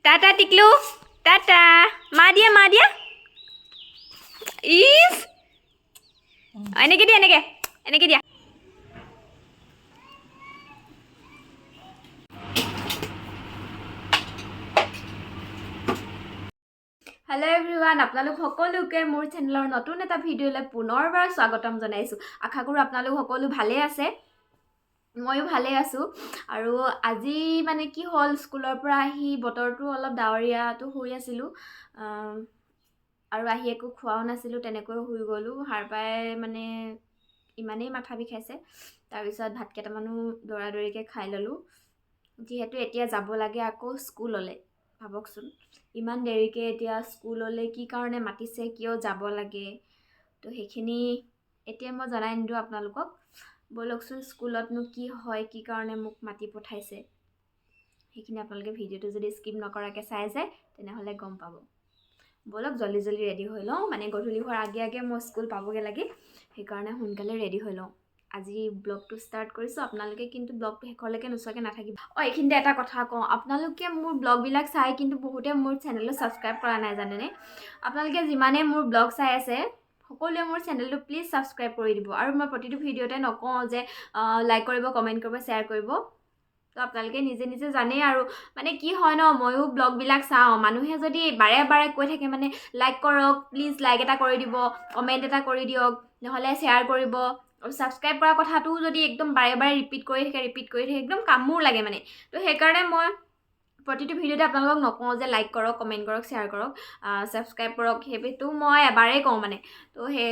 টাটা টিকলু, টাটা। মা দিয়া, মা দিয়া। ইচ, এনেকে দিয়া, এনেকে এনেকে দিয়া। হেল্ল' এভৰিৱান, আপোনালোক সকলোকে মোৰ চেনেলৰ নতুন এটা ভিডিঅ'লৈ পুনৰবাৰ স্বাগতম জনাইছোঁ। আশা কৰোঁ আপোনালোক সকলো ভালেই আছে, ময়ো ভালেই আছোঁ। আৰু আজি মানে কি হ'ল, স্কুলৰ পৰা আহি বতৰটো অলপ ডাৱৰীয়াটো হৈ আছিলোঁ আৰু আহি একো খোৱাও নাছিলোঁ, তেনেকৈ শুই গ'লোঁ। সাৰ পাই মানে ইমানেই মাথা বিষাইছে, তাৰপিছত ভাত কেইটামানো দৌৰা দৌৰিকৈ খাই ল'লোঁ। যিহেতু এতিয়া যাব লাগে আকৌ স্কুললৈ, ভাবকচোন ইমান দেৰিকৈ এতিয়া স্কুললৈ কি কাৰণে মাতিছে, কিয় যাব লাগে, তো সেইখিনি এতিয়া মই জনাই নিদিওঁ আপোনালোকক। ব'লকচোন স্কুলতনো কি হয়, কি কাৰণে মোক মাতি পঠাইছে, সেইখিনি আপোনালোকে ভিডিঅ'টো যদি স্কিপ নকৰাকৈ চাই যায় তেনেহ'লে গম পাব। ব'লক জল্দি জল্দি ৰেডি হৈ লওঁ, মানে গধূলি হোৱাৰ আগে আগে মই স্কুল পাবগৈ লাগে, সেইকাৰণে সোনকালে ৰেডি হৈ লওঁ। আজি ব্লগটো ষ্টাৰ্ট কৰিছোঁ, আপোনালোকে কিন্তু ব্লগটো শেষলৈকে নোচোৱাকৈ নাথাকিব। অঁ, এইখিনিতে এটা কথা কওঁ, আপোনালোকে মোৰ ব্লগবিলাক চাই কিন্তু বহুতে মোৰ চেনেলটো ছাবস্ক্ৰাইব কৰা নাই, জানেনে? আপোনালোকে যিমানেই মোৰ ব্লগ চাই আছে সকলোৱে মোৰ চেনেলটো প্লিজ ছাবস্ক্ৰাইব কৰি দিব। আৰু মই প্ৰতিটো ভিডিঅ'তে নকওঁ যে লাইক কৰিব, কমেণ্ট কৰিব, শ্বেয়াৰ কৰিব, তো আপোনালোকে নিজে নিজে জানেই। আৰু মানে কি হয় ন, ময়ো ব্লগবিলাক চাওঁ, মানুহে যদি বাৰে বাৰে কৈ থাকে মানে লাইক কৰক, প্লিজ লাইক এটা কৰি দিব, কমেণ্ট এটা কৰি দিয়ক, নহ'লে শ্বেয়াৰ কৰিব, আৰু ছাবস্ক্ৰাইব কৰা কথাটোও যদি একদম বাৰে বাৰে ৰিপিট কৰি থাকে, ৰিপিট কৰি থাকে, একদম কামোৰ লাগে মানে। তো সেইকাৰণে মই প্ৰতিটো ভিডিঅ'তে আপোনালোকক নকওঁ যে লাইক কৰক, কমেণ্ট কৰক, শ্বেয়াৰ কৰক, ছাবস্ক্ৰাইব কৰক, সেইটো মই এবাৰেই কওঁ মানে। তো সেই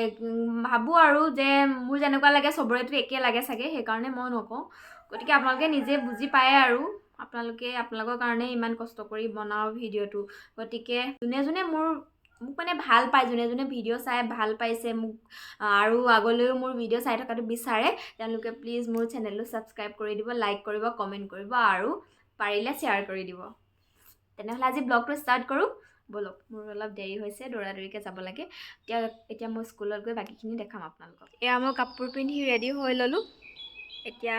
ভাবোঁ আৰু যে মোৰ যেনেকুৱা লাগে চবৰেতো একেই লাগে চাগে, সেইকাৰণে মই নকওঁ। গতিকে আপোনালোকে নিজে বুজি পায় আৰু আপোনালোকে আপোনালোকৰ কাৰণে ইমান কষ্ট কৰি বনাওঁ ভিডিঅ'টো। গতিকে যোনে যোনে মোক মানে ভাল পায়, যোনে যোনে ভিডিঅ' চাই ভাল পাইছে মোক আৰু আগলৈও মোৰ ভিডিঅ' চাই থকাটো বিচাৰে, তেওঁলোকে প্লিজ মোৰ চেনেলটো ছাবস্ক্ৰাইব কৰি দিব, লাইক কৰিব, কমেণ্ট কৰিব আৰু পাৰিলে শ্বেয়াৰ কৰি দিব। তেনেহ'লে আজি ব্লগটো ষ্টাৰ্ট কৰোঁ ব'লক। মোৰ অলপ দেৰি হৈছে, দৌৰা দৌৰিকৈ যাব লাগে। এতিয়া এতিয়া মই স্কুলত গৈ বাকীখিনি দেখাম আপোনালোকক। এয়া মই কাপোৰ পিন্ধি ৰেডি হৈ ল'লোঁ, এতিয়া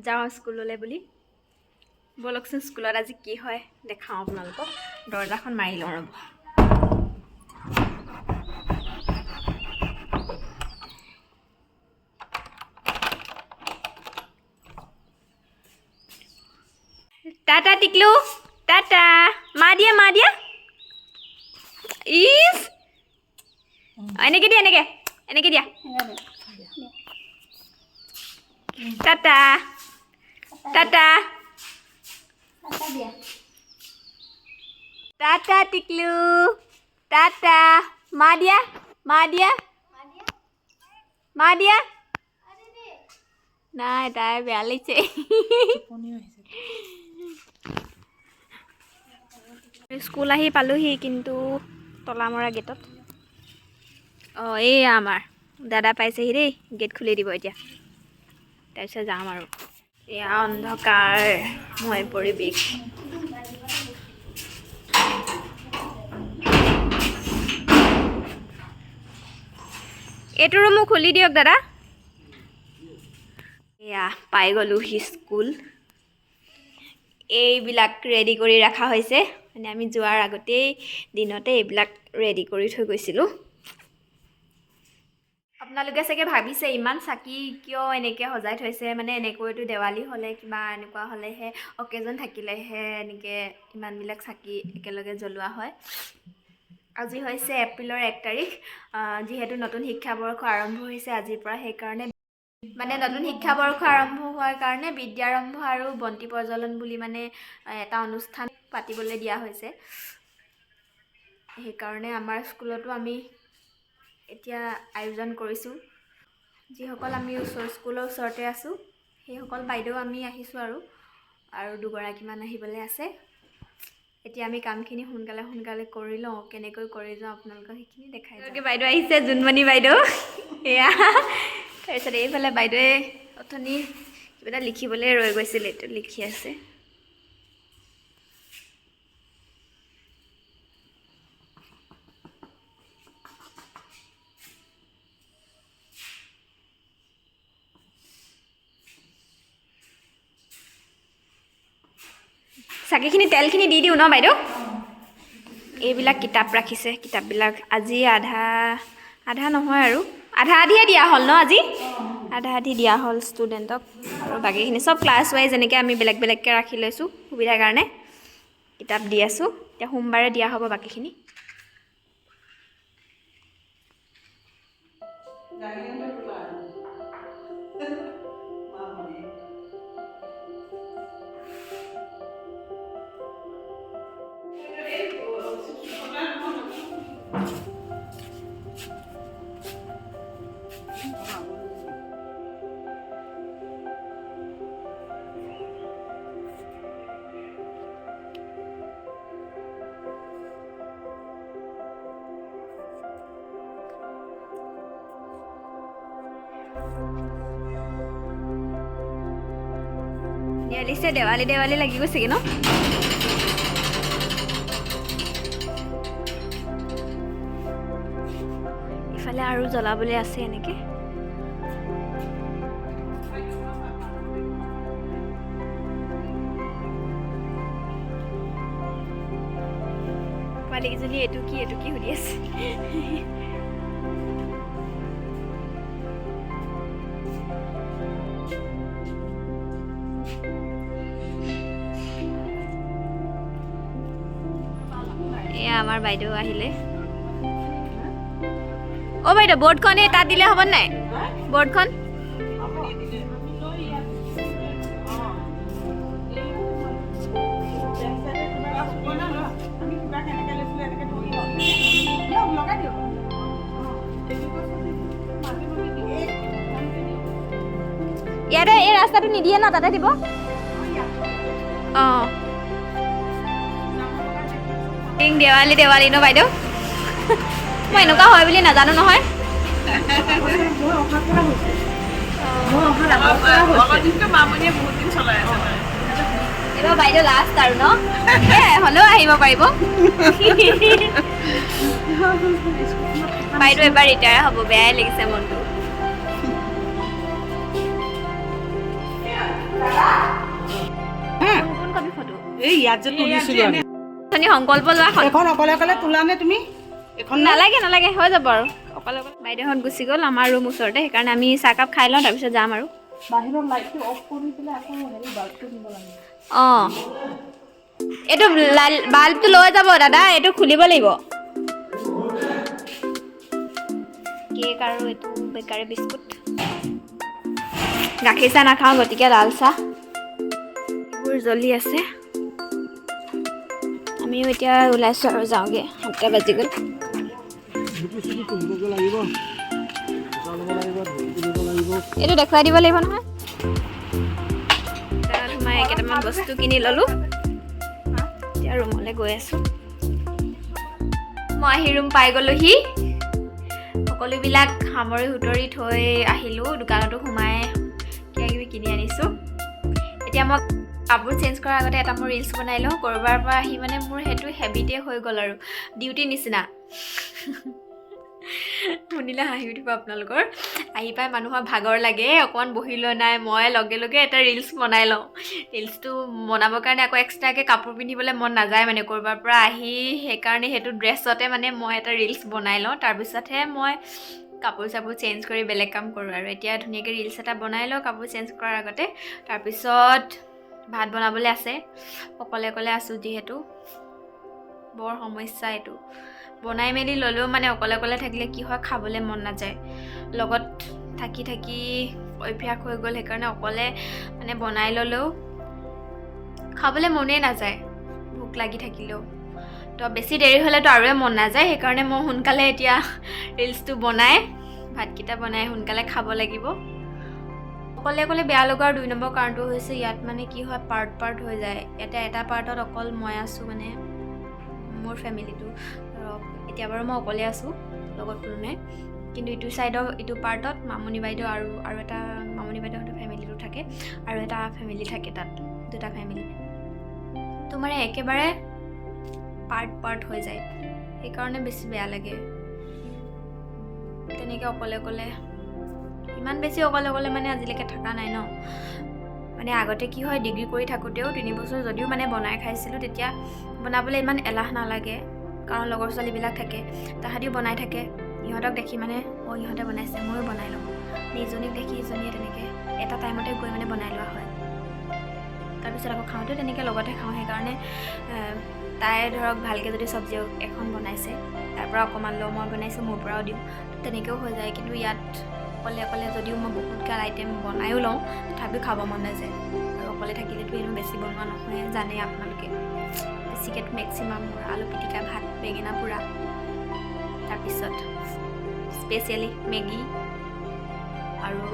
যাওঁ স্কুললৈ বুলি। ব'লকচোন স্কুলত আজি কি হয় দেখাওঁ আপোনালোকক। দৰ্জাখন মাৰি লওঁ ৰ'ব। টাটা টিকলু, টাটা। মা দিয়া, মা দিয়া। ইচ, এনেকে দিয়া, এনেকে এনেকে দিয়া। টাটা টাটা টাটা টিকলু, টাটা। মা দিয়া, মা দিয়া, মা দিয়া। নাই, তাই বেয়া লাগিছে। স্কুল আহি পালোহি, কিন্তু তলা মৰা গেটত। অঁ, এইয়া আমাৰ দাদা পাইছেহি দেই, গেট খুলি দিব এতিয়া, তাৰপিছত যাম আৰু। এয়া অন্ধকাৰময় পৰিৱেশ। এইটো ৰুমো খুলি দিয়ক দাদা। এয়া পাই গ'লোহি স্কুল। এইবিলাক ৰেডি কৰি ৰখা হৈছে, মানে আমি যোৱাৰ আগতেই দিনতে এইবিলাক ৰেডি কৰি থৈ গৈছিলোঁ। আপোনালোকে চাগে ভাবিছে ইমান চাকি কিয় এনেকৈ সজাই থৈছে, মানে এনেকৈতো দেৱালী হ'লে কিবা এনেকুৱা হ'লেহে, অকেজন থাকিলেহে এনেকৈ ইমানবিলাক চাকি একেলগে জ্বলোৱা হয়। আজি হৈছে এপ্ৰিলৰ 1 তাৰিখ, যিহেতু নতুন শিক্ষাবৰ্ষ আৰম্ভ হৈছে আজিৰ পৰা, সেইকাৰণে মানে নতুন শিক্ষাবৰ্ষ আৰম্ভ হোৱাৰ কাৰণে বিদ্যাৰম্ভ আৰু বন্তি প্ৰজ্বলন বুলি মানে এটা অনুষ্ঠান পাতিবলৈ দিয়া হৈছে। সেইকাৰণে আমাৰ স্কুলতো আমি এতিয়া আয়োজন কৰিছোঁ। যিসকল আমি ওচৰ স্কুলৰ ওচৰতে আছোঁ সেইসকল বাইদেউ আমি আহিছোঁ আৰু আৰু দুগৰাকীমান আহিবলৈ আছে। এতিয়া আমি কামখিনি সোনকালে সোনকালে কৰি লওঁ, কেনেকৈ কৰি যাওঁ আপোনালোকক সেইখিনি দেখাই যাম। বাইদেউ আহিছে, জোনমণি বাইদেউ। এয়া তাৰপিছত এইফালে বাইদেৱে অথনি কিবা এটা লিখিবলৈ ৰৈ গৈছিল, এইটো লিখি আছে। চাকিখিনি তেলখিনি দি দিওঁ ন বাইদেউ? এইবিলাক কিতাপ ৰাখিছে। কিতাপবিলাক আজি আধা আধা নহয় আৰু আধা আধিয়ে দিয়া হ'ল ন, আজি আধা আধি দিয়া হ'ল ষ্টুডেণ্টক। আৰু বাকীখিনি চব ক্লাছ ৱাইজ এনেকৈ আমি বেলেগ বেলেগকৈ ৰাখি লৈছোঁ সুবিধাৰ কাৰণে। কিতাপ দি আছোঁ, এতিয়া সোমবাৰে দিয়া হ'ব বাকীখিনি। নিয়ালিছে দেৱালী দেৱালী লাগি গৈছেগৈ ন। ইফালে আৰু জ্বলাবলৈ আছে এনেকৈ। পোৱালীকেইজনী এইটো কি এইটো কি সুধি আছে। এয়া আমাৰ বাইদেউ আহিলে। অ' বাইদেউ, বৰ্ডখন এই তাত দিলে হ'ব নাই? বৰ্ডখন ইয়াতে এই ৰাস্তাটো নিদিয়ে ন, তাতে দিব। অঁ, দেৱালী দেৱালী ন বাইদেউ? মই এনেকুৱা হয় বুলি নাজানো নহয়। এইবাৰ বাইদেউ লাষ্ট আৰু ন, হ'লেও আহিব পাৰিব। বাইদেউ এবাৰ ৰিটায়াৰ হ'ব, বেয়াই লাগিছে মনটো। কোন কপি ফটো? এই ইয়াত যে তুলিছিলো আমি। সংকল্প লোৱা এখন অকলে অকলে তোলা নে তুমি? এখন নালাগে নালাগে, হৈ যাব আৰু অকলে অকলে। বাইদেউহঁত গুচি গ'ল, আমাৰ ৰুম ওচৰতে, সেইকাৰণে আমি চাহকাপ খাই লওঁ, তাৰপিছত যাম আৰু। অঁ, এইটো বাল্বটো লৈ যাব দাদা, এইটো খুলিব লাগিব। কেক আৰু এইটো বেকাৰী বিস্কুট। গাখীৰ চাহ নাখাওঁ, গতিকে লাল চাহ। এইবোৰ জ্বলি আছে। আমিও এতিয়া ওলাইছোঁ আৰু যাওঁগৈ, 7টা বাজি গ'ল। এইটো দেখুৱাই দিব লাগিব নহয়। তাত সোমাই কেইটামান বস্তু কিনি ল'লোঁ, এতিয়া ৰুমলৈ গৈ আছোঁ। মই আহি ৰুম পাই গ'লোহি। সকলোবিলাক সামৰি সুতৰি থৈ আহিলোঁ, দোকানতো সোমাই কিবা কিবি কিনি আনিছোঁ। এতিয়া মই কাপোৰ চেঞ্জ কৰাৰ আগতে এটা মোৰ ৰিলচ বনাই লওঁ। ক'ৰবাৰ পৰা আহি মানে মোৰ সেইটো হেবিটেই হৈ গ'ল আৰু, ডিউটিৰ নিচিনা। শুনিলে হাঁহি উঠিব আপোনালোকৰ। আহি পাই মানুহৰ ভাগৰ লাগে, অকণমান বহি লোৱা নাই, মই লগে লগে এটা ৰিলচ বনাই লওঁ। ৰিলচটো বনাবৰ কাৰণে আকৌ এক্সট্ৰাকৈ কাপোৰ পিন্ধিবলৈ মন নাযায় মানে ক'ৰবাৰ পৰা আহি, সেইকাৰণে সেইটো ড্ৰেছতে মানে মই এটা ৰিলচ বনাই লওঁ। তাৰপিছতহে মই কাপোৰ চাপোৰ চেঞ্জ কৰি বেলেগ কাম কৰোঁ আৰু। এতিয়া ধুনীয়াকৈ ৰিলচ এটা বনাই লওঁ কাপোৰ চেঞ্জ কৰাৰ আগতে। তাৰপিছত ভাত বনাবলৈ আছে, অকলে অকলে আছোঁ যিহেতু, বৰ সমস্যা এইটো। বনাই মেলি ল'লেও মানে অকলে অকলে থাকিলে কি হয়, খাবলৈ মন নাযায়। লগত থাকি থাকি অভ্যাস হৈ গ'ল, সেইকাৰণে অকলে মানে বনাই ল'লেও খাবলৈ মনেই নাযায়, ভোক লাগি থাকিলেও। তো বেছি দেৰি হ'লেতো আৰুৱে মন নাযায়, সেইকাৰণে মই সোনকালে এতিয়া ৰিলচটো বনাই ভাতকেইটা বনাই সোনকালে খাব লাগিব। অকলে অকলে বেয়া লগাৰ 2 নম্বৰ কাৰণটো হৈছে ইয়াত মানে কি হয়, পাৰ্ট পাৰ্ট হৈ যায়। ইয়াতে এটা পাৰ্টত অকল মই আছোঁ, মানে মোৰ ফেমিলিটো ধৰক এতিয়া বাৰু মই অকলে আছোঁ, লগত কোনো নাই। কিন্তু ইটো ছাইডৰ ইটো পাৰ্টত মামনি বাইদেউ আৰু আৰু এটা মামনি বাইদেউহঁতৰ ফেমিলিটো থাকে, আৰু এটা ফেমিলি থাকে তাত, দুটা ফেমিলি। তো মানে একেবাৰে পাৰ্ট পাৰ্ট হৈ যায়, সেইকাৰণে বেছি বেয়া লাগে। তেনেকৈ অকলে অকলে ইমান বেছি অকলে অকলে মানে আজিলৈকে থকা নাই ন। মানে আগতে কি হয়, ডিগ্ৰী কৰি থাকোঁতেও 3 বছৰ যদিও মানে বনাই খাইছিলোঁ, তেতিয়া বনাবলৈ ইমান এলাহ নালাগে, কাৰণ লগৰ ছোৱালীবিলাক থাকে, তাহাঁতিও বনাই থাকে। ইহঁতক দেখি মানে অ' ইহঁতে বনাইছে, ময়ো বনাই লওঁ। ইজনীক দেখি ইজনীয়ে তেনেকৈ এটা টাইমতে গৈ মানে বনাই লোৱা হয়। তাৰপিছত আকৌ খাওঁতেও তেনেকৈ লগতে খাওঁ। সেইকাৰণে তাই ধৰক ভালকৈ যদি চব্জি এখন বনাইছে, তাৰ পৰা অকণমান লওঁ, মই বনাইছোঁ মোৰ পৰাও দিওঁ, তেনেকৈও হৈ যায়। কিন্তু ইয়াত অকলে অকলে যদিও মই বহুতগাল আইটেম বনায়ো লওঁ, তথাপিও খাব মন নাযায়। আৰু অকলে থাকিলেতো এনেও বেছি বনোৱা নহয়, জানেই আপোনালোকে। বেছিকৈ মেক্সিমাম মোৰ আলু পিটিকা, ভাত, বেঙেনা পোৰা, তাৰপিছত স্পেচিয়েলি মেগী আৰু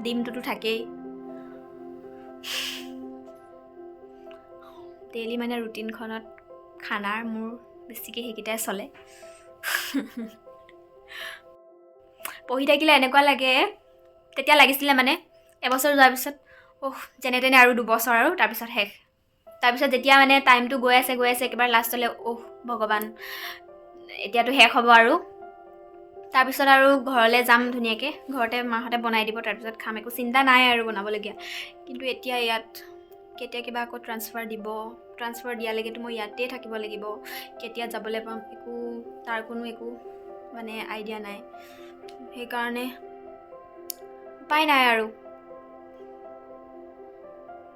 ডিমটোতো থাকেই। ডেইলি মানে ৰুটিনখনত খানাৰ মোৰ বেছিকৈ সেইকেইটাই চলে। পঢ়ি থাকিলে এনেকুৱা লাগে, তেতিয়া লাগিছিলে মানে এবছৰ যোৱাৰ পিছত অহ যেনে তেনে আৰু 2 বছৰ আৰু তাৰপিছত শেষ। তাৰপিছত যেতিয়া মানে টাইমটো গৈ আছে গৈ আছে, একেবাৰে লাষ্টলৈ অহ ভগৱান, এতিয়াতো শেষ হ'ব আৰু। তাৰপিছত আৰু ঘৰলৈ যাম ধুনীয়াকৈ, ঘৰতে মাহঁতে বনাই দিব, তাৰপিছত খাম, একো চিন্তা নাই আৰু বনাবলগীয়া। কিন্তু এতিয়া ইয়াত কেতিয়া কিবা আকৌ ট্ৰান্সফাৰ দিব, ট্ৰান্সফাৰ দিয়ালৈকেতো মই ইয়াতেই থাকিব লাগিব। কেতিয়া যাবলৈ পাম একো তাৰ কোনো একো মানে আইডিয়া নাই। সেইকাৰণে উপায় নাই আৰু,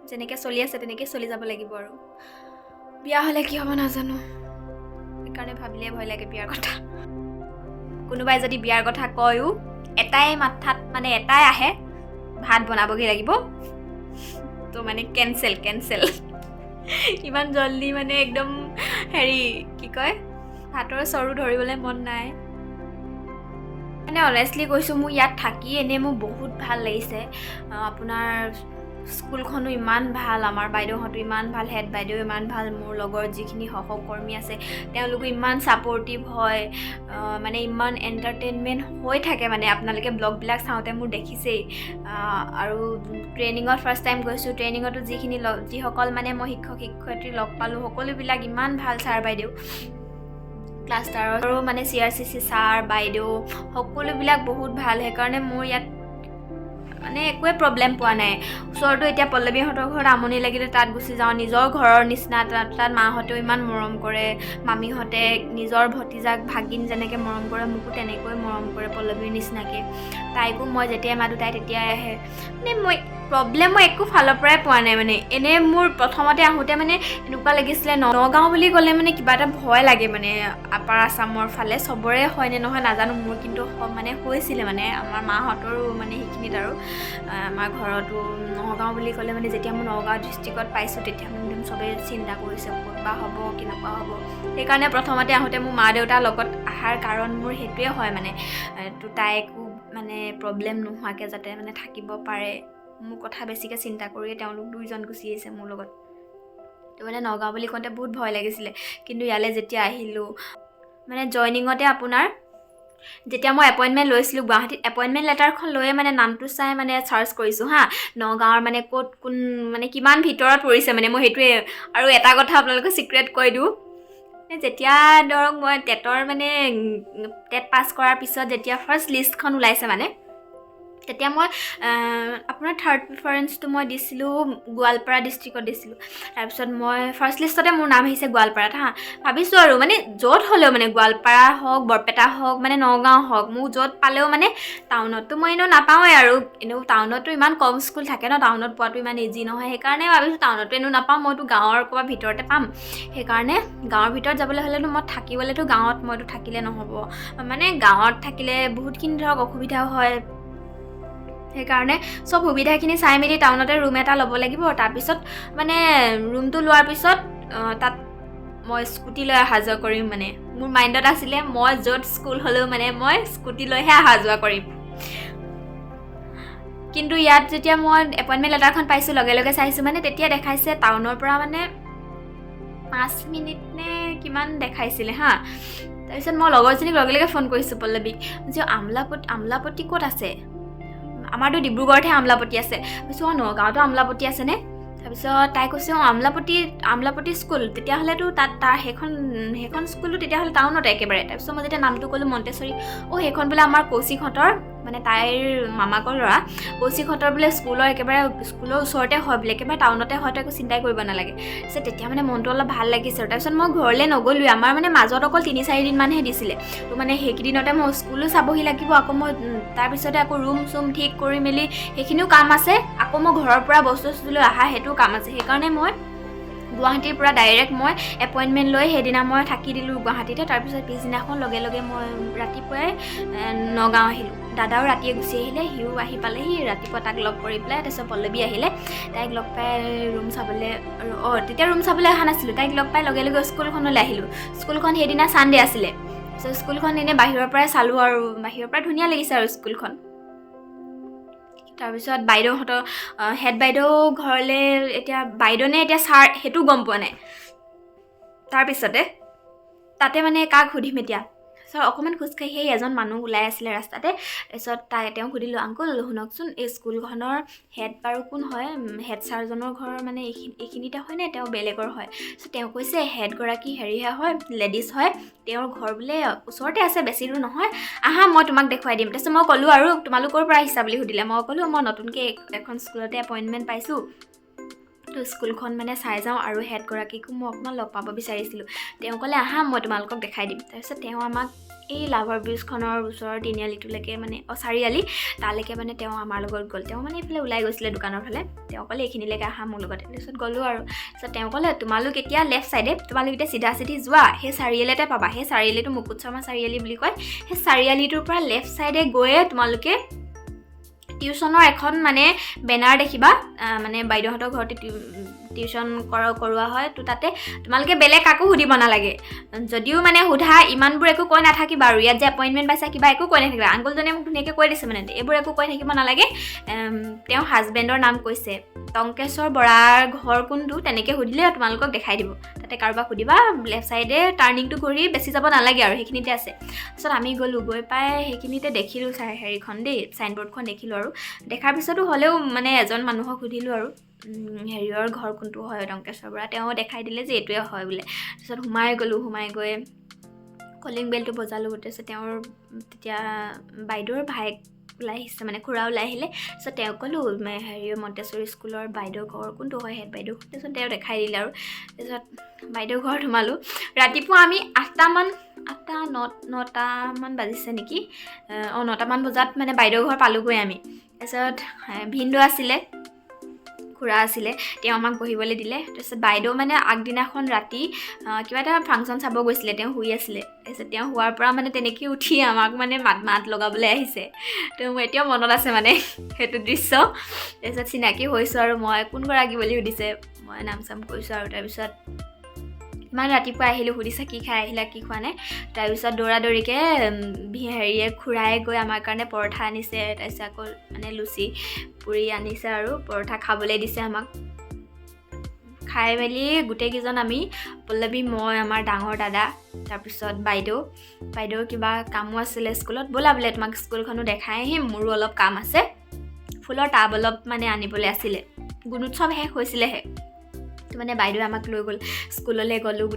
যেনেকৈ চলি আছে তেনেকৈ চলি যাব লাগিব। আৰু বিয়া হ'লে কি হ'ব নাজানো, সেইকাৰণে ভাবিলে ভয় লাগে বিয়াৰ কথা। কোনোবাই যদি বিয়াৰ কথা কয়ো, এটাই মাথাত মানে এটাই আহে, ভাত বনাবগৈ লাগিব। তো মানে কেঞ্চেল কেঞ্চেল, ইমান জল্দি মানে একদম হেৰি কি কয়, ভাতৰ চৰু ধৰিবলৈ মন নাই। মানে অনেষ্টলি কৈছোঁ, মোৰ ইয়াত থাকি এনেই মোৰ বহুত ভাল লাগিছে। আপোনাৰ স্কুলখনো ইমান ভাল, আমাৰ বাইদেউহঁতো ইমান ভাল, হেড বাইদেউ ইমান ভাল, মোৰ লগৰ যিখিনি সহকৰ্মী আছে তেওঁলোকো ইমান ছাপৰ্টিভ হয়। মানে ইমান এণ্টাৰটেইনমেণ্ট হৈ থাকে, মানে আপোনালোকে ব্লগবিলাক চাওঁতে মোৰ দেখিছেই। আৰু ট্ৰেইনিঙত ফাৰ্ষ্ট টাইম গৈছোঁ, ট্ৰেইনিঙতো যিখিনি যিসকল মানে মই শিক্ষক শিক্ষয়িত্ৰী লগ পালোঁ, সকলোবিলাক ইমান ভাল ছাৰ বাইদেউ, ক্লাষ্টাৰৰো মানে চিআৰচিচি ছাৰ বাইদেউ সকলোবিলাক বহুত ভাল। সেইকাৰণে মোৰ ইয়াত মানে একোৱে প্ৰব্লেম পোৱা নাই। ওচৰতো এতিয়া পল্লৱীহঁতৰ ঘৰত আমনি লাগিলে তাত গুচি যাওঁ, নিজৰ ঘৰৰ নিচিনা। তাত তাত মাহঁতেও ইমান মৰম কৰে, মামীহঁতে নিজৰ ভতিজাক ভাগিন যেনেকৈ মৰম কৰে, মোকো তেনেকৈ মৰম কৰে পল্লৱীৰ নিচিনাকৈ। তাইকো মই যেতিয়াই মাতোঁ তাই তেতিয়াই আহে। মানে মই প্ৰব্লেম মই একো ফালৰ পৰাই পোৱা নাই। মানে এনেই মোৰ প্ৰথমতে আহোঁতে মানে এনেকুৱা লাগিছিলে, নগাঁও বুলি ক'লে মানে কিবা এটা ভয় লাগে, মানে আপাৰ আছামৰ ফালে চবৰে হয়নে নহয় নাজানো, মোৰ কিন্তু মানে হৈছিলে। মানে আমাৰ মাহঁতৰো মানে সেইখিনিত আৰু আমাৰ ঘৰতো নগাঁও বুলি ক'লে মানে যেতিয়া মই নগাঁও ডিষ্ট্ৰিক্টত পাইছোঁ, তেতিয়া মানে একদম চবেই চিন্তা কৰিছে ক'ত বা হ'ব, কেনেকুৱা হ'ব। সেইকাৰণে প্ৰথমতে আহোঁতে মোৰ মা দেউতাৰ লগত অহাৰ কাৰণ মোৰ সেইটোৱে হয়, মানে তো তাই একো মানে প্ৰব্লেম নোহোৱাকৈ যাতে মানে থাকিব পাৰে, মোৰ কথা বেছিকৈ চিন্তা কৰিয়ে তেওঁলোক দুইজন গুচি আহিছে মোৰ লগত। তো মানে নগাঁও বুলি কওঁতে বহুত ভয় লাগিছিলে। কিন্তু ইয়ালৈ যেতিয়া আহিলোঁ, মানে জইনিঙতে আপোনাৰ যেতিয়া মই এপইণ্টমেণ্ট লৈছিলোঁ গুৱাহাটীত, এপইণ্টমেণ্ট লেটাৰখন লৈয়ে মানে নামটো চাই মানে চাৰ্চ কৰিছোঁ হা, নগাঁৱৰ মানে ক'ত কোন মানে কিমান ভিতৰত পৰিছে, মানে মই সেইটোৱে। আৰু এটা কথা আপোনালোকক ছিক্ৰেট কৈ দিওঁ, যেতিয়া ধৰক মই টেটৰ মানে টেট পাছ কৰাৰ পিছত যেতিয়া ফাৰ্ষ্ট লিষ্টখন ওলাইছে, মানে তেতিয়া মই আপোনাৰ থাৰ্ড প্ৰিফাৰেঞ্চটো মই দিছিলোঁ গোৱালপাৰা ডিষ্ট্ৰিক্টত দিছিলোঁ। তাৰপিছত মই ফাৰ্ষ্ট লিষ্টতে মোৰ নাম আহিছে গোৱালপাৰাত। হা, ভাবিছোঁ আৰু মানে য'ত হ'লেও, মানে গোৱালপাৰা হওক, বৰপেটা হওক, মানে নগাঁও হওক, মোক য'ত পালেও, মানে টাউনততো মই এনেও নাপাওঁৱেই আৰু এনেও টাউনততো ইমান কম স্কুল থাকে ন, টাউনত পোৱাটো ইমান ইজি নহয়। সেইকাৰণে ভাবিছোঁ টাউনতো এনেও নাপাওঁ, মইতো গাঁৱৰ ক'ৰবাত ভিতৰতে পাম। সেইকাৰণে গাঁৱৰ ভিতৰত যাবলৈ হ'লেতো মই থাকিবলৈতো গাঁৱত মইতো থাকিলে নহ'ব, মানে গাঁৱত থাকিলে বহুতখিনি ধৰক অসুবিধাও হয়। সেইকাৰণে চব সুবিধাখিনি চাই মেলি টাউনতে ৰুম এটা ল'ব লাগিব। তাৰপিছত মানে ৰুমটো লোৱাৰ পিছত তাত মই স্কুটি লৈ অহা যোৱা কৰিম। মানে মোৰ মাইণ্ডত আছিলে মই য'ত স্কুল হ'লেও মানে মই স্কুটি লৈহে অহা যোৱা কৰিম। কিন্তু ইয়াত যেতিয়া মই এপইণ্টমেণ্ট লেটাৰখন পাইছোঁ, লগে লগে চাইছোঁ, মানে তেতিয়া দেখাইছে টাউনৰ পৰা মানে 5 মিনিট নে কিমান দেখাইছিলে হা। তাৰপিছত মই লগৰজনীক লগে লগে ফোন কৰিছোঁ, পল্লৱীক, যে আমলাপট্টি, আমলাপট্টি ক'ত আছে? আমাৰতো ডিব্ৰুগড়তহে আমলাপট্টি আছে। কৈছোঁ, অঁ, নগাঁৱতো আমলাপট্টি আছেনে? তাৰপিছত তাই কৈছে, অঁ, আমলাপট্টি, আমলাপট্টি স্কুল তেতিয়াহ'লেতো তাত তাৰ সেইখন সেইখন স্কুলটো তেতিয়াহ'লে টাউনতে একেবাৰে। তাৰপিছত মই যেতিয়া নামটো ক'লোঁ মণ্টেশ্বৰী, অঁ, সেইখন বোলে আমাৰ কৌশিকহঁতৰ মানে তাইৰ মামাকৰ ল'ৰা কৌশিকহঁতৰ বোলে স্কুলৰ একেবাৰে স্কুলৰ ওচৰতে হয় বোলে, একেবাৰে টাউনতে হয়, তো একো চিন্তাই কৰিব নালাগে। তাৰপিছত তেতিয়া মানে মনটো অলপ ভাল লাগিছে আৰু। তাৰপিছত মই ঘৰলৈ নগ'লোৱে, আমাৰ মানে মাজত অকল 3-4 দিনমানহে দিছিলে। তো মানে সেইকেইদিনতে মই স্কুলো চাবহি লাগিব, আকৌ মই তাৰপিছতে আকৌ ৰুম চুম ঠিক কৰি মেলি সেইখিনিও কাম আছে, আকৌ মই ঘৰৰ পৰা বস্তু চস্তু লৈ অহা সেইটোও কাম আছে। সেইকাৰণে মই গুৱাহাটীৰ পৰা ডাইৰেক্ট মই এপইণ্টমেণ্ট লৈ সেইদিনা মই থাকি দিলোঁ গুৱাহাটীতে। তাৰপিছত পিছদিনাখন লগে লগে মই ৰাতিপুৱাই নগাঁও আহিলোঁ। দাদাও ৰাতিয়ে গুচি আহিলে, সিও আহি পালেহি ৰাতিপুৱা, তাক লগ কৰি পেলাই। তাৰপিছত পল্লৱী আহিলে, তাইক লগ পাই ৰুম চাবলৈ, অঁ তেতিয়া ৰুম চাবলৈ অহা নাছিলোঁ, তাইক লগ পাই লগে লগে স্কুলখনলৈ আহিলোঁ। স্কুলখন সেইদিনা ছানডে আছিলে। চ' স্কুলখন এনেই বাহিৰৰ পৰাই চালোঁ আৰু বাহিৰৰ পৰা ধুনীয়া লাগিছে আৰু স্কুলখন। তাৰপিছত বাইদেউহঁতৰ হেড বাইদেউ ঘৰলৈ, এতিয়া বাইদেউ নে এতিয়া ছাৰ সেইটো গম পোৱা নাই। তাৰপিছতে তাতে মানে কাক সুধিম এতিয়া, তাৰপিছত অকণমান খোজকাঢ়ি সেই এজন মানুহ ওলাই আছিলে ৰাস্তাতে। তাৰপিছত তেওঁক সুধিলোঁ, আংকুল শুনকচোন, এই স্কুলখনৰ হেড বাৰু কোন হয়, হেড ছাৰজনৰ ঘৰ মানে এইখিনিতে হয়নে তেওঁ বেলেগৰ হয়? তাৰপিছত তেওঁ কৈছে হেডগৰাকী হেৰিহে হয়, লেডিজ হয়, তেওঁৰ ঘৰ বোলে ওচৰতে আছে, বেছি দূৰ নহয়, আহা মই তোমাক দেখুৱাই দিম। তাৰপিছত মই ক'লোঁ আৰু তোমালোকৰ পৰা আহিছা বুলি সুধিলে, মই ক'লোঁ মই নতুনকৈ এখন স্কুলতে এপইণ্টমেণ্ট পাইছোঁ, তো স্কুলখন মানে চাই যাওঁ আৰু হেডগৰাকীকো মই অকণমান লগ পাব বিচাৰিছিলোঁ। তেওঁ ক'লে আহা মই তোমালোকক দেখাই দিম। তাৰপিছত তেওঁ আমাক এই লাভাৰ ব্ৰিজখনৰ ওচৰৰ তিনিআলিটোলৈকে মানে চাৰিআলি তালৈকে মানে তেওঁ আমাৰ লগত গ'ল। তেওঁ মানে এইফালে ওলাই গৈছিলে দোকানৰ ফালে, তেওঁ ক'লে এইখিনিলৈকে আহা মোৰ লগতে। তাৰপিছত গ'লোঁ আৰু। তাৰপিছত তেওঁ ক'লে তোমালোক এতিয়া লেফ্ট ছাইডে, তোমালোক এতিয়া চিধা চিধি যোৱা, সেই চাৰিআলিতে পাবা, সেই চাৰিআলিটো মুকুট শৰ্মা চাৰিআলি বুলি কয়। সেই চাৰিআলিটোৰ পৰা লেফ্ট ছাইডে গৈয়ে তোমালোকে টিউশ্যনৰ এখন মানে বেনাৰ দেখিবা, মানে বাইদেউহঁতৰ ঘৰতে টিউশ্যন কৰোৱা হয়। তো তাতে তোমালোকে বেলেগ কাকো সুধিব নালাগে, যদিও মানে সোধা ইমানবোৰ একো কৈ নাথাকিবা আৰু ইয়াত যে এপইণ্টমেণ্ট পাইছা কিবা একো কৈ নাথাকিবা। আংকুলজনে মোক ধুনীয়াকৈ কৈ দিছে মানে এইবোৰ একো কৈ থাকিব নালাগে। তেওঁ হাজবেণ্ডৰ নাম কৈছে, টংকেশ্বৰ বৰাৰ ঘৰ কোনটো তেনেকৈ সুধিলে তোমালোকক দেখাই দিব। তাতে কাৰোবাক সুধিবা, লেফ্ট ছাইডে টাৰ্ণিংটো ঘূৰি বেছি যাব নালাগে আৰু সেইখিনিতে আছে। তাৰপিছত আমি গ'লোঁ, গৈ পাই সেইখিনিতে দেখিলোঁ চাই হেৰিখন দেই, চাইনবৰ্ডখন দেখিলোঁ আৰু দেখাৰ পিছতো হ'লেও মানে এজন মানুহক সুধিলোঁ আৰু হেৰিয়ৰ ঘৰ কোনটো হয় টংকেশ্বৰ বৰা, তেওঁ দেখাই দিলে যে এইটোৱে হয় বোলে। তাৰপিছত সোমাই গ'লোঁ, সোমাই গৈ কলিং বেলটো বজালোঁ। তাৰপিছত তেওঁৰ তেতিয়া বাইদেউৰ ভায়েক ওলাই আহিছে, মানে খুৰা ওলাই আহিলে। তাৰপিছত তেওঁক ক'লোঁ হেৰি মণ্টেশ্বৰী স্কুলৰ বাইদেউৰ ঘৰ কোনটো হয়, হেড বাইদেউ। তাৰপিছত তেওঁ দেখাই দিলে আৰু। তাৰপিছত বাইদেউৰ ঘৰত সোমালোঁ। ৰাতিপুৱা আমি আঠটা নটামান বাজিছে নেকি, অঁ 9টামান বজাত মানে বাইদেউৰ ঘৰ পালোঁগৈ আমি। তাৰপিছত ভিনদেউ আছিলে, খুৰা আছিলে, তেওঁ আমাক বহিবলৈ দিলে। তাৰপিছত বাইদেউ মানে আগদিনাখন ৰাতি কিবা এটা ফাংচন চাব গৈছিলে, তেওঁ শুই আছিলে। তাৰপিছত তেওঁ শোৱাৰ পৰা মানে তেনেকৈ উঠি আমাক মানে মাত মাত লগাবলৈ আহিছে। তো মোৰ এতিয়াও মনত আছে মানে সেইটো দৃশ্য। তাৰপিছত চিনাকি হৈছোঁ আৰু মই কোনগৰাকী বুলি সুধিছে, মই নাম চাম কৈছোঁ আৰু। তাৰপিছত ইমান ৰাতিপুৱা আহিলোঁ, সুধিছে কি খাই আহিলা কি খোৱা নাই। তাৰপিছত দৌৰা দৌৰিকৈ হেৰিয়ে খুৰাই গৈ আমাৰ কাৰণে পৰঠা আনিছে, তাৰপিছত আকৌ মানে লুচি পুৰি আনিছে আৰু পৰঠা খাবলৈ দিছে আমাক। খাই মেলি গোটেইকেইজন আমি, পল্লৱী, মই, আমাৰ ডাঙৰ দাদা, তাৰপিছত বাইদেউ, বাইদেউৰ কিবা কামো আছিলে স্কুলত, ব'লা বোলে তোমাক স্কুলখনো দেখাই আহিম, মোৰো অলপ কাম আছে, ফুলৰ টাব অলপ মানে আনিবলৈ আছিলে, গুণোৎসৱ শেষ হৈছিলেহে। তো মানে বাইদেৱে আমাক লৈ গ'ল স্কুললৈ, গ'লোঁ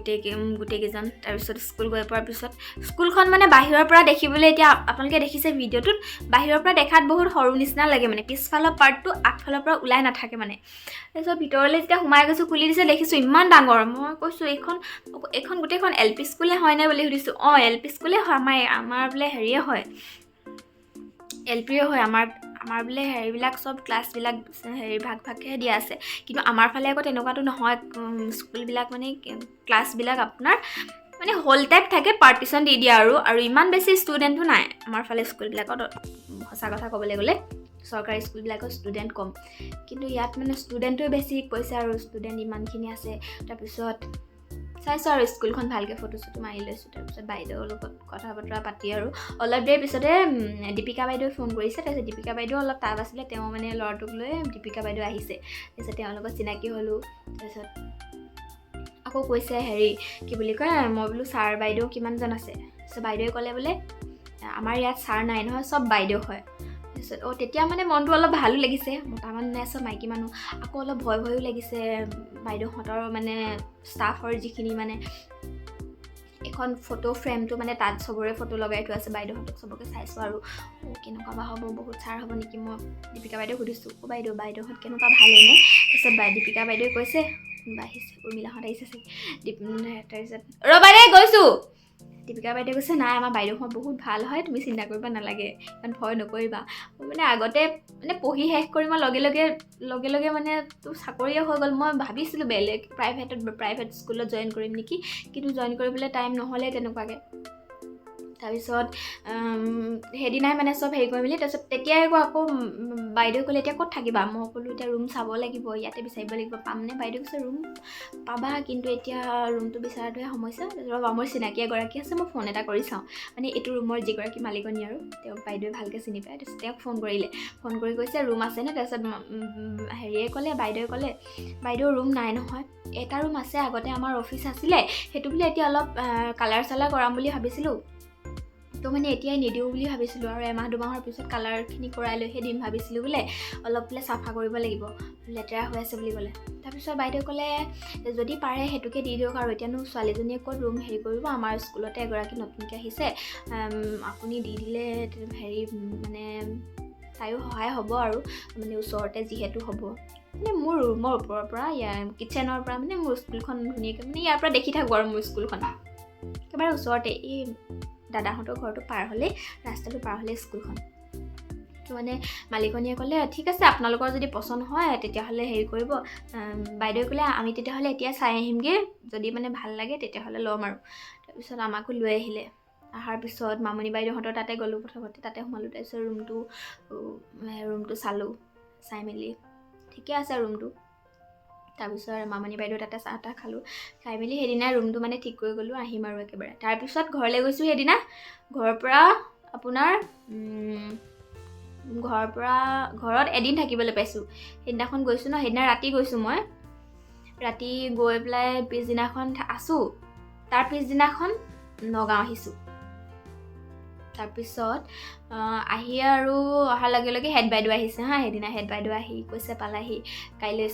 গোটেইকেইজন। তাৰপিছত স্কুল গৈ পোৱাৰ পিছত স্কুলখন মানে বাহিৰৰ পৰা দেখিবলৈ, এতিয়া আপোনালোকে দেখিছে ভিডিঅ'টোত, বাহিৰৰ পৰা দেখাত বহুত সৰু নিচিনা লাগে, মানে পিছফালৰ পাৰ্টটো আগফালৰ পৰা ওলাই নাথাকে মানে। তাৰপিছত ভিতৰলৈ যেতিয়া সোমাই গৈছোঁ, খুলি দিছে, দেখিছোঁ ইমান ডাঙৰ। মই কৈছোঁ এইখন গোটেইখন এল পি স্কুলে হয়নে বুলি সুধিছোঁ। অঁ এল পি স্কুলে হয়, আমাৰ বোলে হেৰিয়ে হয়, এল পিয়ে হয়, আমাৰ বোলে হেৰিবিলাক চব ক্লাছবিলাক হেৰি ভাগ ভাগকৈহে দিয়া আছে। কিন্তু আমাৰ ফালে আকৌ তেনেকুৱাটো নহয়, স্কুলবিলাক মানে ক্লাছবিলাক আপোনাৰ মানে হল টাইপ থাকে, পাৰ্টিশ্যন দি দিয়ে আৰু ইমান বেছি ষ্টুডেণ্টো নাই আমাৰ ফালে স্কুলবিলাকত। সঁচা কথা ক'বলৈ গ'লে চৰকাৰী স্কুলবিলাকত ষ্টুডেণ্ট কম, কিন্তু ইয়াত মানে ষ্টুডেণ্টোৱে বেছি কৈছে আৰু ষ্টুডেণ্ট ইমানখিনি আছে। তাৰপিছত চাইছোঁ আৰু স্কুলখন ভালকৈ ফটো চটো মাৰি লৈছোঁ। তাৰপিছত বাইদেউৰ লগত কথা বতৰা পাতি আৰু অলপ দেৰি পিছতে দীপিকা বাইদেৱে ফোন কৰিছে। তাৰপিছত দীপিকা বাইদেউ অলপ টাব আছিলে, তেওঁ মানে ল'ৰাটোক লৈ দীপিকা বাইদেউ আহিছে। তাৰপিছত তেওঁৰ লগত চিনাকি হ'লোঁ। তাৰপিছত আকৌ কৈছে হেৰি কি বুলি কয়, মই বোলো ছাৰ বাইদেউ কিমানজন আছে? তাৰপিছত বাইদেৱে ক'লে বোলে আমাৰ ইয়াত ছাৰ নাই নহয়, চব বাইদেউ হয়। তাৰপিছত অঁ তেতিয়া মানে মনটো অলপ ভালো লাগিছে, মতা মানুহ নাই, চব মাইকী মানুহ। আকৌ অলপ ভয় ভয়ো লাগিছে বাইদেউহঁতৰ মানে ষ্টাফৰ যিখিনি মানে এখন ফটো ফ্ৰেমটো মানে তাত চবৰে ফটো লগাই থোৱা আছে, বাইদেউহঁতক চবকে চাইছোঁ আৰু কেনেকুৱা বা হ'ব, বহুত ছাৰ হ'ব নেকি। মই দীপিকা বাইদেউ সুধিছোঁ, অ' বাইদেউ, বাইদেউহঁত কেনেকুৱা, ভালেইনে? তাৰপিছত দীপিকা বাইদেৱে কৈছে, কোনোবা আহিছে, উৰ্মিলাহঁত আহিছে চাগে। তাৰপিছত ৰ'বা দেই গৈছোঁ। দীপিকা বাইদেৱে কৈছে, নাই আমাৰ বাইদেউহঁত বহুত ভাল হয়, তুমি চিন্তা কৰিব নালাগে, ইমান ভয় নকৰিবা। মই মানে আগতে মানে পঢ়ি শেষ কৰি মই লগে লগে মানে তো চাকৰিয়ে হৈ গ'ল। মই ভাবিছিলোঁ বেলেগ প্ৰাইভেট স্কুলত জইন কৰিম নেকি, কিন্তু জইন কৰিবলৈ টাইম নহ'লে তেনেকুৱাকৈ। তাৰপিছত সেইদিনাই মানে চব হেৰি কৰি মেলি তাৰপিছত তেতিয়াই আকৌ বাইদেৱে ক'লে, এতিয়া ক'ত থাকিবা? মই ক'লোঁ, এতিয়া ৰুম চাব লাগিব, ইয়াতে বিচাৰিব লাগিব, পামনে? বাইদেৱে কৈছে, ৰুম পাবা, কিন্তু এতিয়া ৰুমটো বিচৰাটোহে সমস্যা। ৰ'বা, মোৰ চিনাকি এগৰাকী আছে, মই ফোন এটা কৰি চাওঁ। মানে এইটো ৰুমৰ যিগৰাকী মালিকনী আৰু তেওঁক বাইদেৱে ভালকৈ চিনি পায়। তাৰপিছত তেওঁক ফোন কৰিলে, ফোন কৰি কৈছে ৰুম আছেনে? তাৰপিছত হেৰিয়ে ক'লে, বাইদেৱে ক'লে, বাইদেউ ৰুম নাই নহয়, এটা ৰুম আছে, আগতে আমাৰ অফিচ আছিলে, সেইটো বোলে এতিয়া অলপ কালাৰ চালাৰ কৰাম বুলি ভাবিছিলোঁ, তো মানে এতিয়াই নিদিওঁ বুলি ভাবিছিলোঁ আৰু এমাহ দুমাহৰ পিছত কালাৰখিনি কৰাই লৈহে দিম ভাবিছিলোঁ বোলে, অলপ বোলে চাফা কৰিব লাগিব, লেতেৰা হৈ আছে বুলি ক'লে। তাৰপিছত বাইদেৱে ক'লে, যদি পাৰে সেইটোকে দি দিয়ক আৰু, এতিয়ানো ছোৱালীজনীয়ে ক'ত ৰুম হেৰি কৰিব, আমাৰ স্কুলতে এগৰাকী নতুনকৈ আহিছে, আপুনি দি দিলে হেৰি মানে তাইও সহায় হ'ব আৰু মানে ওচৰতে যিহেতু হ'ব। মানে মোৰ ৰুমৰ ওপৰৰ পৰা, ইয়াৰ কিটচেনৰ পৰা মানে মোৰ স্কুলখন ধুনীয়াকৈ মানে ইয়াৰ পৰা দেখি থাকোঁ আৰু মোৰ স্কুলখন একেবাৰে ওচৰতে, এই দাদাহঁতৰ ঘৰটো পাৰ হ'লেই, ৰাস্তাটো পাৰ হ'লেই স্কুলখন। তো মানে মালিকনীয়ে ক'লে, ঠিক আছে, আপোনালোকৰ যদি পচন্দ হয় তেতিয়াহ'লে হেৰি কৰিব। বাইদেৱে ক'লে, আমি তেতিয়াহ'লে এতিয়া চাই আহিমগৈ, যদি মানে ভাল লাগে তেতিয়াহ'লে ল'ম আৰু। তাৰপিছত আমাকো লৈ আহিলে। অহাৰ পিছত মামণি বাইদেউহঁতৰ তাতে গ'লোঁ প্ৰথমতে, তাতে সোমালোঁ। তাৰপিছত ৰুমটো চালোঁ, চাই মেলি ঠিকে আছে ৰুমটো। তাৰপিছত মামণি বাইদেউ তাতে চাহ তাহ খালোঁ, খাই মেলি সেইদিনা ৰুমটো মানে ঠিক কৰি গ'লোঁ, আহিম আৰু একেবাৰে। তাৰপিছত ঘৰলৈ গৈছোঁ সেইদিনা। ঘৰৰ পৰা আপোনাৰ ঘৰৰ পৰা ঘৰত এদিন থাকিবলৈ পাইছোঁ। সেইদিনাখন গৈছোঁ ন, সেইদিনা ৰাতি গৈছোঁ মই। ৰাতি গৈ পেলাই পিছদিনাখন আছোঁ, তাৰ পিছদিনাখন নগাঁও আহিছোঁ। তাৰপিছত আহি আৰু অহাৰ লগে লগে হেড বাইদেউ আহিছে হা। সেইদিনা হেড বাইদেউ আহি কৈছে, পালাহি, কাইলৈ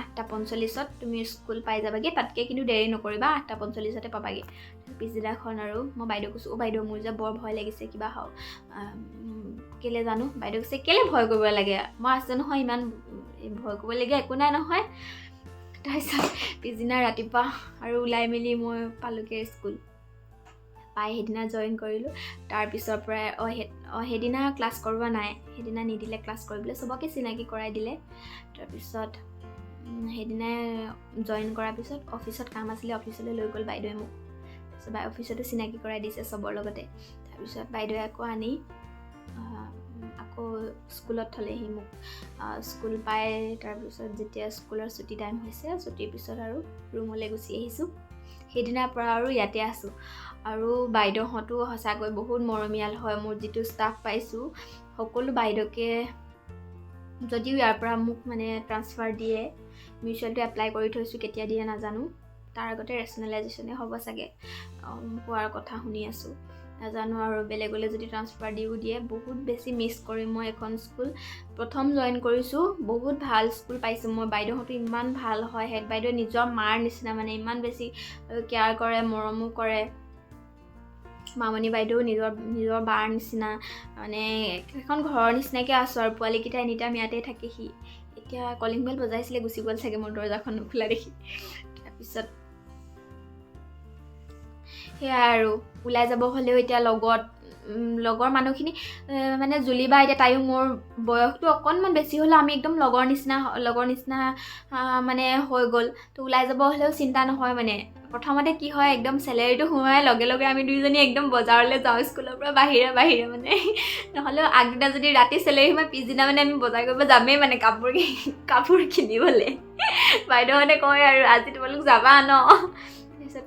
8:45ত তুমি স্কুল পাই যাবাগৈ, তাতকৈ কিন্তু দেৰি নকৰিবা, 8:45তে পাবাগৈ। পিছদিনাখন আৰু মই বাইদেউ কৈছোঁ, অ' বাইদেউ, মোৰ যে বৰ ভয় লাগিছে, কিবা হওক কেলৈ জানো। বাইদেউ কৈছে, কেলৈ ভয় কৰিব লাগে, মই আছোঁ নহয়, ইমান ভয় কৰিবলগীয়া একো নাই নহয়। তাৰপিছত পিছদিনা ৰাতিপুৱা আৰু ওলাই মেলি মই পালোগৈ স্কুল। পাই সেইদিনা জইন কৰিলোঁ। তাৰপিছৰ পৰাই সেইদিনা ক্লাছ কৰোৱা নাই, সেইদিনা নিদিলে ক্লাছ কৰিবলৈ, চবকে চিনাকি কৰাই দিলে। তাৰপিছত সেইদিনাই জইন কৰাৰ পিছত অফিচত কাম আছিলে, অফিচলৈ লৈ গ'ল বাইদেৱে মোক। তাৰপিছত অফিচতো চিনাকি কৰাই দিছে চবৰ লগতে। তাৰপিছত বাইদেৱে আকৌ আনি আকৌ স্কুলত থ'লেহি মোক। স্কুল পাই তাৰপিছত যেতিয়া স্কুলৰ ছুটি টাইম হৈছে, ছুটিৰ পিছত আৰু ৰুমলৈ গুচি আহিছোঁ। সেইদিনাৰ পৰা আৰু ইয়াতে আছোঁ। আৰু বাইদেউহঁতো সঁচাকৈ বহুত মৰমীয়াল হয়। মোৰ যিটো ষ্টাফ পাইছোঁ সকলো বাইদেউকে, যদিও ইয়াৰ পৰা মোক মানে ট্ৰান্সফাৰ দিয়ে, মিউচুৱেলটো এপ্লাই কৰি থৈছোঁ, কেতিয়া দিয়ে নাজানো, তাৰ আগতে ৰেচনেলাইজেশ্যনে হ'ব চাগে, কোৱাৰ কথা শুনি আছোঁ, নাজানো আৰু বেলেগলৈ যদি ট্ৰান্সফাৰ দিও দিয়ে। বহুত বেছি মিছ কৰিম মই এখন স্কুল। প্ৰথম জইন কৰিছোঁ, বহুত ভাল স্কুল পাইছোঁ মই। বাইদেউহঁতো ইমান ভাল হয়, হেড বাইদেউ নিজৰ মাৰ নিচিনা, মানে ইমান বেছি কেয়াৰ কৰে, মৰমো কৰে। মামণি বাইদেউ নিজৰ নিজৰ বাৰ নিচিনা, মানে এখন ঘৰৰ নিচিনাকৈ আছোঁ আৰু। পোৱালীকেইটা এনি টাইম ইয়াতে থাকেহি। এতিয়া কলিং বেল বজাইছিলে, গুচি গ'ল চাগে মোৰ দৰ্জাখন নোখোলা দেখি। তাৰপিছত সেয়াই আৰু ওলাই যাব হ'লেও এতিয়া লগত লগৰ মানুহখিনি, মানে জুলি বা এতিয়া তাইও মোৰ বয়সটো অকণমান বেছি হ'লেও আমি একদম লগৰ নিচিনা মানে হৈ গ'ল। তো ওলাই যাব হ'লেও চিন্তা নহয়। মানে প্ৰথমতে কি হয়, একদম চেলেৰিটো সোমোৱাৰ লগে লগে আমি দুইজনী একদম বজাৰলৈ যাওঁ স্কুলৰ পৰা বাহিৰে বাহিৰে। মানে নহ'লেও আগদিনা যদি ৰাতি চেলেৰি সোমাই, পিছদিনা মানে আমি বজাৰ কৰিব যামেই, মানে কাপোৰ কিনিবলৈ। বাইদেউহঁতে কয় আৰু, আজি তোমালোক যাবা ন? তাৰপিছত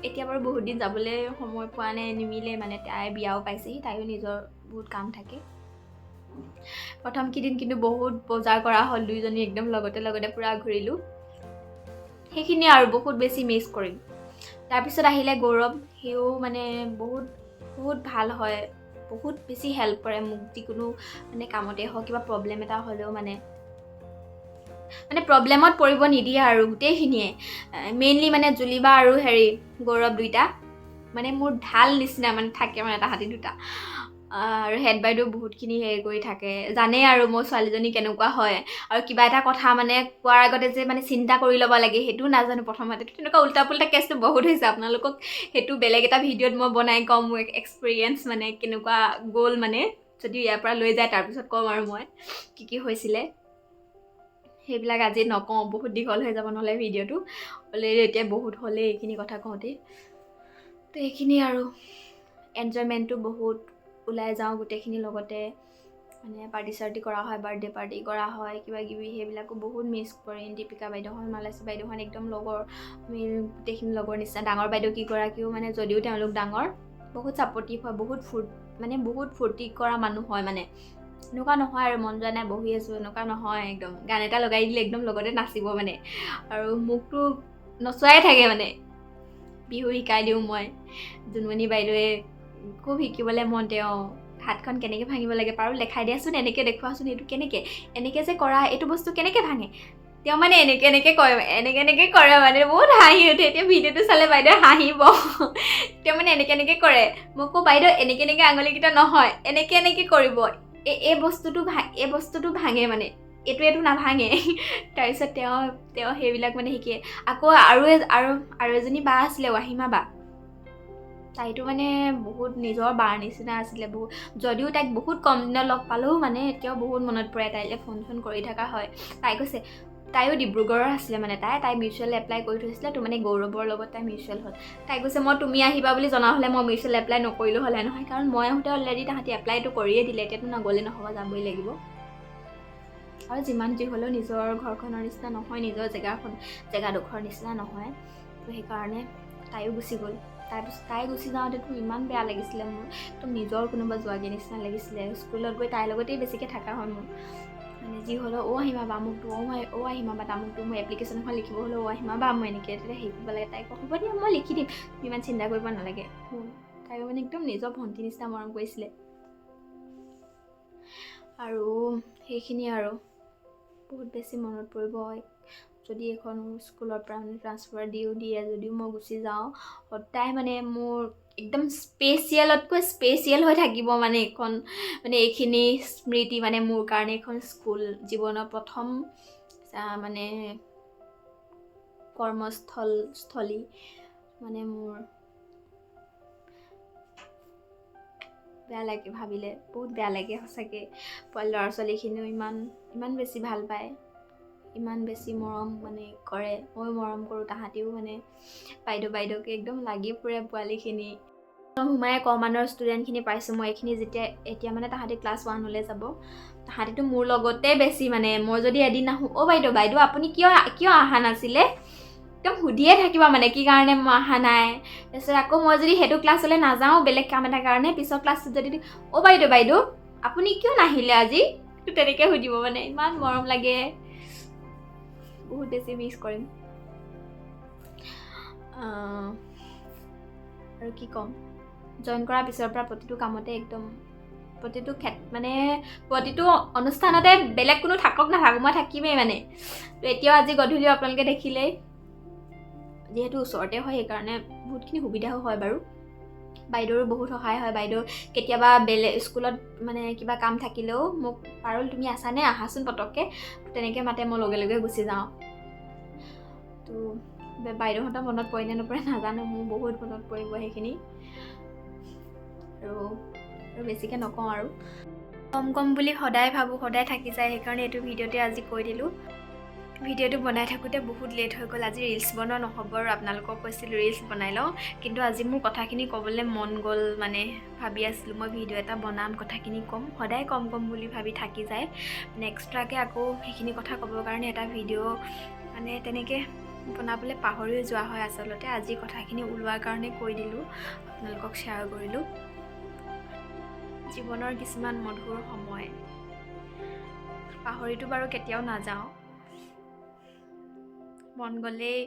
এতিয়া বাৰু বহুত দিন যাবলৈ সময় পোৱা নাই, নিমিলে। মানে তাই বিয়াও পাইছেহি, তাইও নিজৰ বহুত কাম থাকে। প্ৰথম কেইদিন কিন্তু বহুত বজাৰ কৰা হ'ল, দুইজনী একদম লগতে লগতে পূৰা ঘূৰিলোঁ। সেইখিনিয়ে আৰু বহুত বেছি মিছ কৰিম। তাৰপিছত আহিলে গৌৰৱ। সিও মানে বহুত বহুত ভাল হয়, বহুত বেছি হেল্প কৰে মোক, যিকোনো মানে কামতে হওক, কিবা প্ৰব্লেম এটা হ'লেও মানে মানে প্ৰব্লেমত পৰিব নিদিয়ে আৰু গোটেইখিনিয়ে, মেইনলি মানে জুলিবা আৰু হেৰি গৌৰৱ দুইটা। মানে মোৰ ঢাল নিচিনা মানে থাকে মানে তাহাঁতি দুটা। আৰু হেড বাইদেউ বহুতখিনি হেৰি কৰি থাকে, জানেই আৰু মোৰ ছোৱালীজনী কেনেকুৱা হয়। আৰু কিবা এটা কথা মানে কোৱাৰ আগতে যে মানে চিন্তা কৰি ল'ব লাগে, সেইটোও নাজানো প্ৰথমতে। তেনেকুৱা উল্টা পুল্টা কেছটো বহুত হৈছে। আপোনালোকক সেইটো বেলেগ এটা ভিডিঅ'ত মই বনাই ক'ম মোৰ এক্সপিৰিয়েঞ্চ মানে কেনেকুৱা গ'ল, মানে যদি ইয়াৰ পৰা লৈ যায় তাৰপিছত ক'ম আৰু মই কি কি হৈছিলে সেইবিলাক আজি নকওঁ, বহুত দীঘল হৈ যাব নহ'লে ভিডিঅ'টো। অলৰেডি এতিয়া বহুত হ'লেই এইখিনি কথা কওঁতেই। তো এইখিনি আৰু এনজয়মেণ্টটো বহুত, ওলাই যাওঁ গোটেইখিনি লগতে, মানে পাৰ্টি চাৰ্টি কৰা হয়, বাৰ্থডে পাৰ্টি কৰা হয়, কিবা কিবি, সেইবিলাকো বহুত মিছ কৰিম। দীপিকা বাইদেউহঁত, মালাচী বাইদেউহঁত একদম লগৰ, আমি গোটেইখিনি লগৰ নিচিনা। ডাঙৰ বাইদেউ কেইগৰাকীও মানে যদিও তেওঁলোক ডাঙৰ, বহুত ছাপৰ্টিভ হয়, বহুত মানে বহুত ফূৰ্তি কৰা মানুহ হয়। মানে এনেকুৱা নহয় আৰু মন যোৱা নাই বহি আছোঁ, এনেকুৱা নহয়, একদম গান এটা লগাই দিলে একদম লগতে নাচিব মানে। আৰু মোকতো নচোৱাই থাকে মানে, বিহু শিকাই দিওঁ মই। জোনমণি বাইদেৱে খুব শিকিবলৈ মন, তেওঁ হাতখন কেনেকৈ ভাঙিব লাগে পাৰোঁ লেখাই দিয়াচোন, এনেকৈ দেখুৱাচোন, এইটো কেনেকৈ এনেকৈ যে কৰা, এইটো বস্তু কেনেকৈ ভাঙে, তেওঁ মানে এনেকৈ এনেকৈ কয়, এনেকৈ এনেকৈ কৰে, মানে বহুত হাঁহি উঠে। এতিয়া ভিডিঅ'টো চালে বাইদেৱে হাঁহিব। তেওঁ মানে এনেকৈ এনেকৈ কৰে, মই কওঁ বাইদেউ এনেকৈ এনেকৈ আঙুলিকেইটা নহয়, এনেকৈ এনেকৈ কৰিব, এই বস্তুটো ভাঙে মানে, এইটো এইটো নাভাঙে। তাৰপিছত তেওঁ তেওঁ সেইবিলাক মানে শিকে। আকৌ আৰু আৰু আৰু এজনী বা আছিলে, ৱাহিমা বা, তাইতো মানে বহুত নিজৰ বাৰ নিচিনা আছিলে বহুত। যদিও তাইক বহুত কম দিনত লগ পালেও মানে এতিয়াও বহুত মনত পৰে, তাইলৈ ফোন চোন কৰি থকা হয়। তাই কৈছে, তাইও ডিব্ৰুগড়ৰ আছিলে মানে, তাই তাই মিউচুৱেল এপ্লাই কৰি থৈছিলে, তো মানে গৌৰৱৰ লগত তাই মিউচুৱেল হ'ল। তাই কৈছে মই তুমি আহিবা বুলি জনা হ'লে মই মিউচুৱেল এপ্লাই নকৰিলোঁ হ'লে নহয়, কাৰণ মই আহোঁতে অলৰেডি তাহাঁতি এপ্লাইটো কৰিয়ে দিলে, এতিয়াতো নগ'লে নহ'ব, যাবই লাগিব। আৰু যিমান যি হ'লেও নিজৰ ঘৰখনৰ নিচিনা নহয়, নিজৰ জেগাডোখৰ নিচিনা নহয়, তো সেইকাৰণে তাইও গুচি গ'ল। তাৰপিছত তাই গুচি যাওঁতেতো ইমান বেয়া লাগিছিলে মোৰ, একদম নিজৰ কোনোবা যোৱাগৈ নিচিনা লাগিছিলে। স্কুলত গৈ তাইৰ লগতেই বেছিকৈ থকা হয় মোৰ, মানে যি হ'লেও অ' আহিমা বা আমুকটো, অ' আহিমা বা তামুকটো, মোৰ এপ্লিকেশ্যন এখন লিখিব হ'লেও অ' আহিমা বা মই এনেকৈ তেতিয়া হেৰি কৰিব লাগে। তাই কয় হ'ব দিয়া মই লিখি দিম, তুমি ইমান চিন্তা কৰিব নালাগে। তাইও মানে একদম নিজৰ ভণ্টি নিচিনা মৰম কৰিছিলে। আৰু সেইখিনিয়ে আৰু বহুত বেছি মনত পৰিব যদি এইখন স্কুলৰ পৰা মানে ট্ৰান্সফাৰ দিও দিয়ে, যদিও মই গুচি যাওঁ, সদায় মানে মোৰ একদম স্পেচিয়েলতকৈ স্পেচিয়েল হৈ থাকিব মানে এইখন, মানে এইখিনি স্মৃতি মানে মোৰ কাৰণে এইখন স্কুল জীৱনৰ প্ৰথম মানে কৰ্মস্থলী মানে মোৰ বেয়া লাগে ভাবিলে, বহুত বেয়া লাগে সঁচাকৈ। ল'ৰা ছোৱালীখিনিও ইমান ইমান বেছি ভাল পায়, ইমান বেছি মৰম মানে কৰে, ময়ো মৰম কৰোঁ, তাহাঁতিও মানে বাইদেউ বাইদেউকে একদম লাগি ফুৰে পোৱালিখিনি। সোমাই কমানৰ ষ্টুডেণ্টখিনি পাইছোঁ মই এইখিনি, যেতিয়া এতিয়া মানে তাহাঁতি ক্লাছ 1লৈ যাব, তাহাঁতিতো মোৰ লগতে বেছি মানে মই যদি এদিন নাহোঁ, অ' বাইদেউ বাইদেউ আপুনি কিয় কিয় অহা নাছিলে, একদম সুধিয়ে থাকিব মানে কি কাৰণে মই অহা নাই। তাৰপিছত আকৌ মই যদি সেইটো ক্লাছলৈ নাযাওঁ বেলেগ কাম এটাৰ কাৰণে, পিছৰ ক্লাছটোত যদি অ' বাইদেউ বাইদেউ আপুনি কিয় নাহিলে আজি, তেনেকৈ সুধিব মানে, ইমান মৰম লাগে, বহুত বেছি মিছ কৰিম। আৰু কি ক'ম, জইন কৰাৰ পিছৰ পৰা প্ৰতিটো কামতে একদম প্ৰতিটো মানে প্ৰতিটো অনুষ্ঠানতে বেলেগ কোনো থাকক নাথাকক মই থাকিমেই মানে। তো এতিয়াও আজি গধূলিও আপোনালোকে দেখিলেই, যিহেতু ওচৰতে হয় সেইকাৰণে বহুতখিনি সুবিধাও হয় বাৰু, বাইদেউৰো বহুত সহায় হয়। বাইদেউ কেতিয়াবা বেলেগ স্কুলত মানে কিবা কাম থাকিলেও মোক পাৰুল তুমি আছানে, আহাচোন পটককৈ, তেনেকৈ মাতে, মই লগে লগে গুচি যাওঁ। তো বাইদেউহঁতৰ মনত পৰে নে নপৰে নাজানো, মোৰ বহুত মনত পৰিব সেইখিনি। আৰু আৰু বেছিকৈ নকওঁ আৰু, কম কম বুলি সদায় ভাবোঁ, সদায় থাকি যায়, সেইকাৰণে এইটো ভিডিঅ'তে আজি কৈ দিলোঁ। ভিডিঅ'টো বনাই থাকোঁতে বহুত লেট হৈ গ'ল, আজি ৰিলচ বনোৱা নহ'ব আৰু, আপোনালোকক কৈছিলোঁ ৰিলচ বনাই লওঁ, কিন্তু আজি মোৰ কথাখিনি ক'বলৈ মন গ'ল, মানে ভাবি আছিলোঁ মই ভিডিঅ' এটা বনাম, কথাখিনি ক'ম, সদায় কম কম বুলি ভাবি থাকি যায়, মানে এক্সট্ৰাকৈ আকৌ সেইখিনি কথা ক'বৰ কাৰণে এটা ভিডিঅ' মানে তেনেকৈ বনাবলৈ পাহৰিও যোৱা হয় আচলতে। আজি কথাখিনি ওলোৱাৰ কাৰণে কৈ দিলোঁ, আপোনালোকক শ্বেয়াৰ কৰিলোঁ। জীৱনৰ কিছুমান মধুৰ সময় পাহৰিতো বাৰু কেতিয়াও নাযাওঁ, মন গ'লেই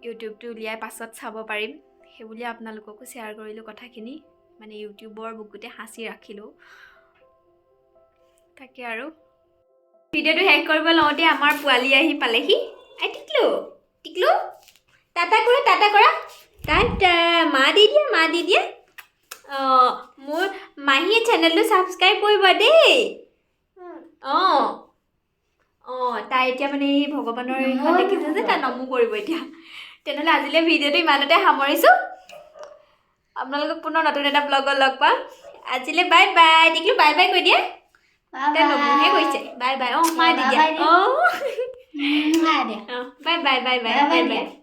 ইউটিউবটো উলিয়াই পাছত চাব পাৰিম, সেইবুলি আপোনালোককো শ্বেয়াৰ কৰিলোঁ কথাখিনি, মানে ইউটিউবৰ বুকুতে সাঁচি ৰাখিলোঁ। তাকে আৰু ভিডিঅ'টো শেষ কৰিব লওঁতে আমাৰ পোৱালি আহি পালেহি। আই টিকলু, টিকলু টাটা কৰা, টাটা কৰা, টাটা। মা দি দিয়া, মা দি দিয়া। অঁ, মোৰ মাহীয়ে চেনেলটো ছাবস্ক্ৰাইব কৰিব দেই। অঁ অঁ তাই এতিয়া মানে এই ভগৱানৰ এইখন দেখিছে যে, তাই নমো কৰিব এতিয়া। তেনেহ'লে আজিলৈ ভিডিঅ'টো ইমানতে সামৰিছোঁ। আপোনালোকক পুনৰ নতুন এটা ব্লগত লগ পাম। আজিলৈ বাই বাই। দেখিলোঁ, বাই বাই কৈ দিয়া। তাই নমোহে কৈছে। Bye bye. অঁ, মা দি দিয়া। অঁ। দিয়া। অঁ, bye bye, bye bye. Bye. Bye. Bye. By.